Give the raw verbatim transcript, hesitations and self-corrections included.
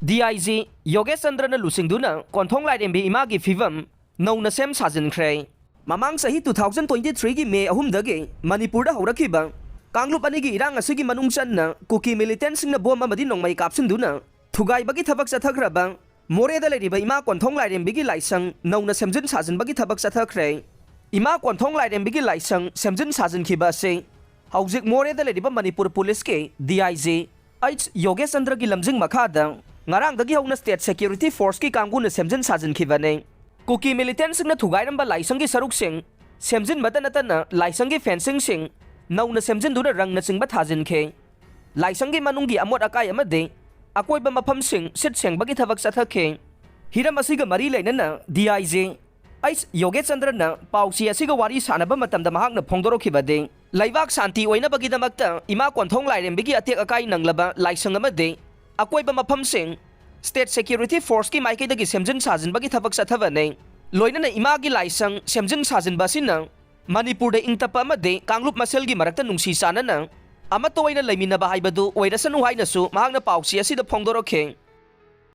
D I G ꯌꯣꯒꯦꯁ ꯆꯟꯗ꯭ꯔꯅ ꯂꯨꯆꯤꯡꯗꯨꯅ ꯀꯣꯟꯊꯣꯡ ꯂꯥꯏꯔꯦꯝꯕꯤ ꯏꯃꯥꯒꯤ ꯐꯤꯕꯝ ꯅꯧꯅ ꯁꯦꯝ ꯁꯥꯖꯤꯟꯈ꯭ꯔꯦ꯫ ꯃꯃꯥꯡ ꯆꯍꯤ two thousand twenty three ꯒꯤ May ꯑꯍꯨꯝꯗꯒꯤ ꯃꯅꯤꯄꯨꯔꯗ ꯍꯧꯔꯛꯈꯤꯕ ꯀꯥꯡꯂꯨꯞ ꯑꯅꯤꯒꯤ ꯏꯔꯥꯡ ꯑꯁꯤꯒꯤ ꯃꯅꯨꯡ ꯆꯟꯅ ꯀꯨꯀꯤ militantꯁꯤꯡꯅ ꯕꯣꯝ ꯑꯃꯗꯤ ꯅꯣꯡꯃꯩ ꯀꯥꯞꯁꯤꯟꯗꯨꯅ ꯊꯨꯒꯥꯏꯕꯒꯤ ꯊꯕꯛ ꯆꯠꯊꯈ꯭ꯔꯕ ꯃꯣꯔꯦꯗ ꯂꯩꯔꯤꯕ ꯏꯃꯥ ꯀꯣꯟꯊꯣꯡ ꯂꯥꯏꯔꯦꯝꯕꯤꯒꯤ ꯂꯥꯏꯁꯪ ꯅꯧꯅ ꯁꯦꯝꯖꯤꯟ ꯁꯥꯖꯤꯟꯕꯒꯤ ꯊꯕꯛ ꯆꯠꯊꯈ꯭ꯔꯦ꯫ ꯏꯃꯥ ꯀꯣꯟꯊꯣꯡ ꯂꯥꯏꯔꯦꯝꯕꯤꯒꯤ ꯂꯥꯏꯁꯪ ꯁꯦꯝꯖꯤꯟ ꯁꯥꯖꯤꯟꯈꯤꯕ ꯑꯁꯤ ꯍꯧꯖꯤꯛ ꯃꯣꯔꯦꯗ ꯂꯩꯔꯤꯕ ꯃꯅꯤꯄꯨꯔ ꯄꯨꯂꯤꯁꯀꯤ ꯗꯤ ꯑꯥꯏ ꯖꯤ ꯑꯩꯆ ꯌꯣꯒꯦꯁ ꯆꯟꯗ꯭ꯔꯒꯤ ꯂꯝꯖꯤꯡ ꯃꯈꯥꯗ ꯉꯔꯥꯡꯗꯒꯤ ꯍꯧꯅ state security forceꯀꯤ ꯀꯥꯡꯕꯨꯅ ꯁꯦꯝꯖꯤꯟ ꯁꯥꯖꯤꯟꯈꯤꯕꯅꯤ꯫ ꯀꯨꯀꯤ militantꯁꯤꯡꯅ ꯊꯨꯒꯥꯏꯔꯝꯕ ꯂꯥꯏꯁꯪꯒꯤ ꯁꯔꯨꯛꯁꯤꯡ ꯁꯦꯝꯖꯤꯟꯕꯇ ꯅꯠꯇꯅ ꯂꯥꯏꯁꯪꯒꯤ fencingꯁꯤꯡ ꯅꯧꯅ ꯁꯦꯝꯖꯤꯟꯗꯨꯅ ꯔꯪꯅꯆꯤꯡꯕ ꯊꯥꯖꯤꯟꯈꯤ꯫ ꯂꯥꯏꯁꯪꯒꯤ ꯃꯅꯨꯡꯒꯤ ꯑꯃꯣꯠ ꯑꯀꯥꯏ ꯑꯃꯗꯤ ꯑꯀꯣꯏꯕ ꯃꯐꯝꯁꯤꯡ ꯁꯤꯠ ꯁꯦꯡꯕꯒꯤ ꯊꯕꯛ ꯆꯠꯊꯈꯤ꯫ ꯍꯤꯔꯝ ꯑꯁꯤꯒ ꯃꯔꯤ ꯂꯩꯅꯅ ꯗꯤ ꯑꯥꯏ ꯖꯤ ꯑꯩꯆ ꯌꯣꯒꯦꯁ ꯆꯟꯗ꯭ꯔꯅ ꯄꯥꯎꯆꯦ ꯑꯁꯤꯒ ꯋꯥꯔꯤ ꯁꯥꯟꯅꯕ ꯃꯇꯝꯗ ꯃꯍꯥꯛꯅ ꯐꯣꯡꯗꯣꯔꯛꯈꯤꯕꯗꯤ, ꯂꯩꯕꯥꯛ ꯁꯥꯟꯇꯤ ꯑꯣꯏꯅꯕꯒꯤꯗꯃꯛꯇ ꯏꯃꯥ ꯀꯣꯟꯊꯣꯡ ꯂꯥꯏꯔꯦꯝꯕꯤꯒꯤ ꯑꯇꯦꯛ ꯑꯀꯥꯏ ꯅꯪꯂꯕ ꯂꯥꯏꯁꯪ ꯑꯃꯗꯤ ꯑꯀꯣꯏꯕ ꯃꯐꯝꯁꯤꯡ state security forceꯀꯤ ꯃꯥꯏꯀꯩꯗꯒꯤ ꯁꯦꯝꯖꯤꯟ ꯁꯥꯖꯤꯟꯕꯒꯤ ꯊꯕꯛ ꯆꯠꯊꯕꯅꯤ꯫ ꯂꯣꯏꯅꯅ ꯏꯃꯥꯒꯤ ꯂꯥꯏꯁꯪ ꯁꯦꯝꯖꯤꯟ ꯁꯥꯖꯤꯟꯕ ꯑꯁꯤꯅ ꯃꯅꯤꯄꯨꯔꯗ ꯏꯪ ꯇꯞꯄ ꯑꯃꯗꯤ ꯀꯥꯡꯂꯨꯞ ꯃꯁꯦꯜꯒꯤ ꯃꯔꯛꯇ ꯅꯨꯡꯁꯤ ꯆꯥꯟꯅꯅ ꯑꯃꯠꯇ ꯑꯣꯏꯅ ꯂꯩꯃꯤꯟꯅꯕ ꯍꯥꯏꯕꯗꯨ ꯑꯣꯏꯔꯁꯅꯨ ꯍꯥꯏꯅꯁꯨ ꯃꯍꯥꯛꯅ ꯄꯥꯎꯆꯦ ꯑꯁꯤꯗ ꯐꯣꯡꯗꯣꯔꯛꯈꯤ꯫